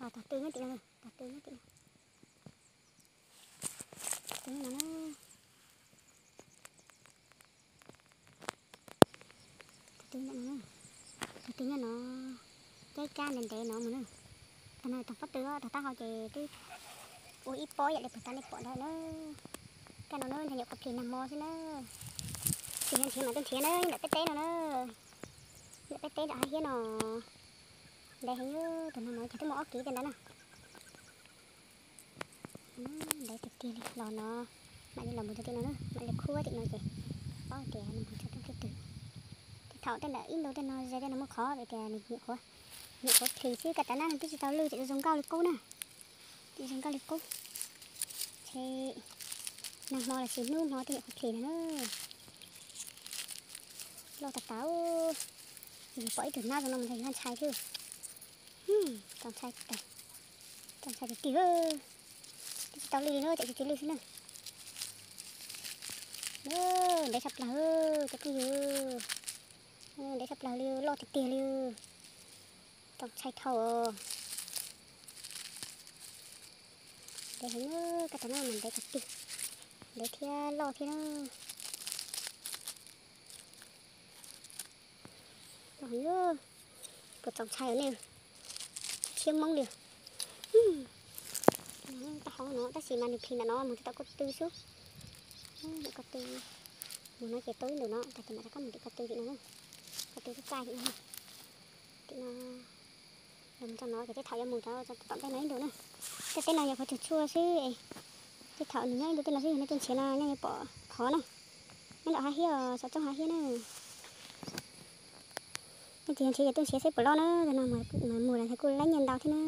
Tog twg nyob tim no, tog twg nyob tim no, tog twg nyob no na. Tog twg nyob no, tog twg nyob no, caij kab ntev ntev no mus na. Tog no tog pob tw, tog taub hau ces twb ua ib pob yam li puag ta nej pom ntawd na. Kab no na nrhiav nyuam qhuav plis nag hmo xwb na. Tsis yog nrhiav mas twb nrhiav na, ntawm peb teb no na. Ntawm peb teb ntawm hav hiab no. Ntev heev, tus no mas ces twb muaj ob kiv tej ntawd na. Ntev tiag tiag li, los no mam li los mus rau tim no na, mam li khub tim no ces paub tias nws mus txog rooj twg. Tej thaum tej ntawm ib ntu tej no ze tej no muaj qhov vim tias nws nyuam qhuav, nyuam qhuav plis xwb, kaj tas nab nws twb tsis tau lwj ces zoo nkauj li qub na. Tsis zoo nkauj li qub. Ces nag hmo los sis hnub hmo twb nyuam qhuav plis no na. Loj tas tas, yus pom ib tug hnab zoo no mus nrog yus ntshai thiab. Txaus ntshai, txaus ntshai tiag tiag. Twb tsis tau lwj li na, tseem tsis tau lwj xwb na. Ntev tshaj plaws cov phooj ywg, ntev tshaj plaws li, loj tiag tiag li. Txaus ntshai dhau. Ntev heev, kaj tas nab mas ntev tiag tiag, ntev thiab loj thiab na. Puas txaus ntshai nej, tshiab moob li. Taub hau no tab sis mas nws plis ntawm no mus rau tom ko tw xwb. Ko tw, mus no ces tau ib ntus no tas ces mam rov qab mus tim ko tw tim no, ko tw tub kaj tim no. Tim no, los mus txog no ces tej thaum yuav mus rau tom ntej no ib ntus na. Tej teb no yog qhov tshuaj tshuaj xwb. Tej thaum nws nyob ib ntus tej no xwb, yog nej tuaj nrhiav no nej yuav pom qhov na. Nyob ntawm hav hiab, saum roob hav hiab na. Nej tus yog nrhiav yog tuaj nrhiav seb puas loj na, no mas mus lawm thiaj kuj laib nyiaj ntau thiab na.